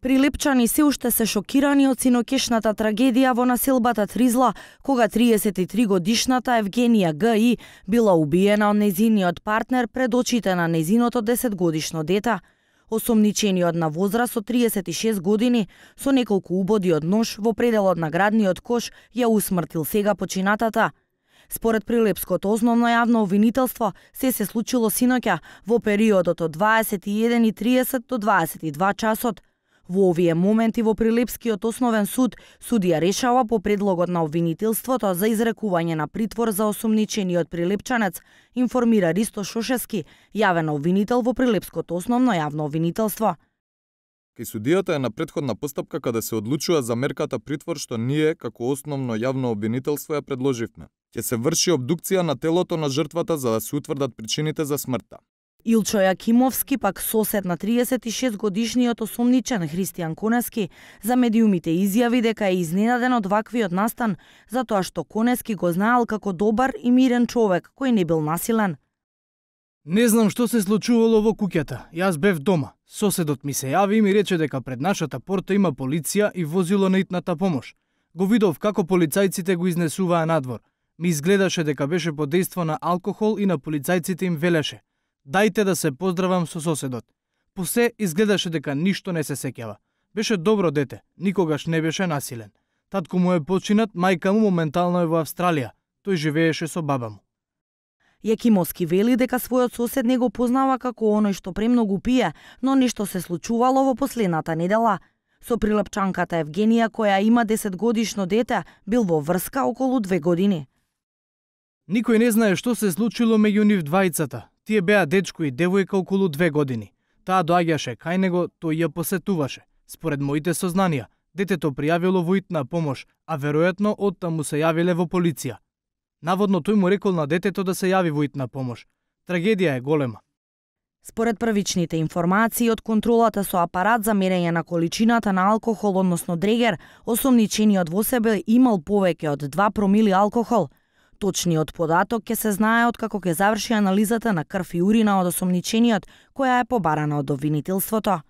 Прилепчани се уште се шокирани од синокешната трагедија во населбата Тризла, кога 33 годишната Евгенија Г.И. била убиена од нејзиниот партнер пред очите на нејзиното 10-годишно дете. Осомничениот на возраст од 36 години со неколку убоди од нож во пределот на градниот кош ја усмртил сега починатата. Според Прилепското основно јавно обвинителство, се случило синоќа во периодот од 21:30 до 22 часот. Во овие моменти во Прилепскиот основен суд, судија решава по предлогот на обвинителството за изрекување на притвор за осомничениот прилепчанец, информира Ристо Шошевски, јавен обвинител во Прилепското основно јавно обвинителство. Кај судијата е на претходна постапка каде се одлучува за мерката притвор што ние, како основно јавно обвинителство, ја предложивме. Ќе се врши обдукција на телото на жртвата за да се утврдат причините за смртта. Илчо Јакимовски, пак сосед на 36 годишниот осомничен Христијан Конески, за медиумите изјави дека е изненаден од ваквиот настан, затоа што Конески го знаел како добар и мирен човек кој не бил насилен. Не знам што се случувало во куќата. Јас бев дома. Соседот ми се јави и ми рече дека пред нашата порта има полиција и возило на итната помош. Го видов како полицајците го изнесуваа надвор. Ми изгледаше дека беше под дејство на алкохол и на полицајците им велеше: "Дајте да се поздравам со соседот." По се изгледаше дека ништо не се сеќава. Беше добро дете, никогаш не беше насилен. Татко му е починат, мајка му моментално е во Австралија. Тој живееше со баба му. Јакимовски вели дека својот сосед не го познава како оној што премногу пие, но нешто се случувало во последната недела. Со прилепчанката Евгенија, која има 10-годишно дете, бил во врска околу 2 години. Никој не знае што се случило меѓу нив двајцата. Тие беа дечко и девојка околу 2 години. Таа доаѓаше кај него, тој ја посетуваше. Според моите сознанија, детето пријавило во итна помош, а веројатно оттаму се јавиле во полиција. Наводно тој му рекол на детето да се јави во итна помош. Трагедија е голема. Според првичните информации од контролата со апарат за мерење на количината на алкохол, односно дрегер, осомничениот во себе имал повеќе од 2 промили алкохол. Точниот податок ќе се знае откако ќе заврши анализата на крв и урина од осомничениот, која е побарана од обвинителството.